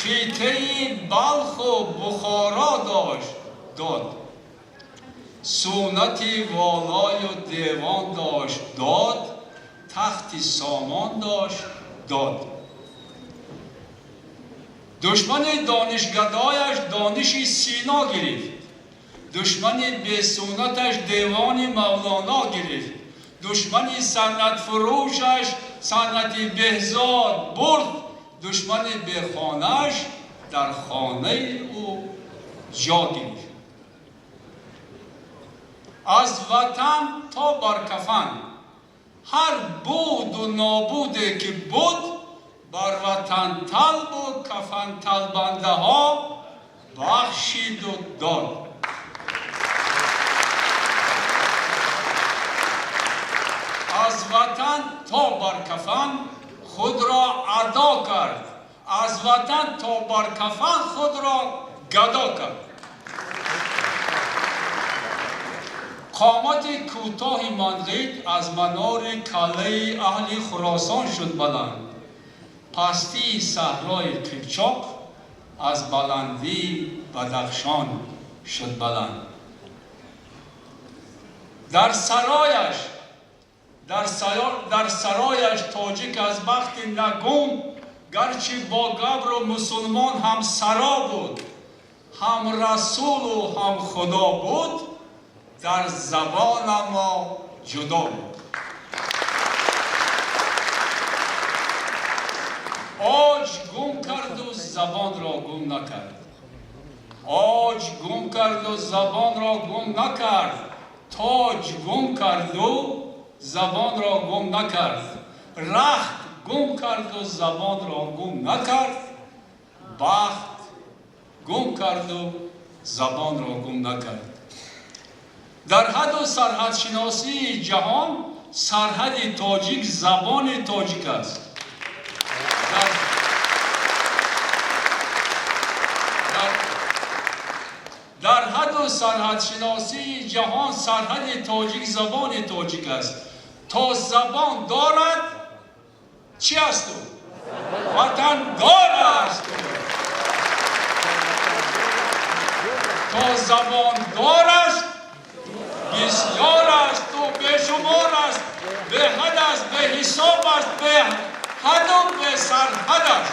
Хитаи Балху Бухоро дошт, дод. Суннати волою девон дошт, дод. Тахти сомон дошт, дод. Душмани донишгадояш дониши Сино гирифт. Душмани бесуннаташ девони Мавлоно гирифт. Душмани санъатфурӯшаш санъати Беҳзод бурд. Душмани бехонааш дар хонаи ӯ ҷо гирифт. Аз ватан то бар кафан ҳар буду нобуде ки буд, бар ватанталбу кафанталбандаҳо бахшиду дод. Аз ватан то бар кафан худро адо кард, аз ватан то бар кафан худро гадо кард. Қомати кӯтоҳи Манғит аз манори каллаи аҳли Хуросон шуд баланд. Пастии саҳрои Қипчоқ аз баландии Бадахшон шуд баланд. Дар сарояш тоҷик аз бахти нагум, гарчи бо габру мусулмон ҳам саро буд, ҳам расулу ҳам худо буд, дар забонамо ҷудо буд. Оҷ гум карду забонро гум накард. Оҷ гум карду забонро гум накард. Тоҷ гум карду забонро гум накард. Рахт гум карду забонро гум накард. Бахт гум карду забонро гум накард. Дар ҳаду сарҳадшиносии ҷаҳон сарҳади тоҷик забони тоҷик аст. Дар ҳаду сарҳадшиносии ҷаҳон сарҳади тоҷик забони тоҷик аст. То забон дорад, чӣ асту? Ватандор аст. То забондор аст, бисёр асту бешумор аст, беҳад аст, беҳисоб аст, беҳаду бесарҳад аст.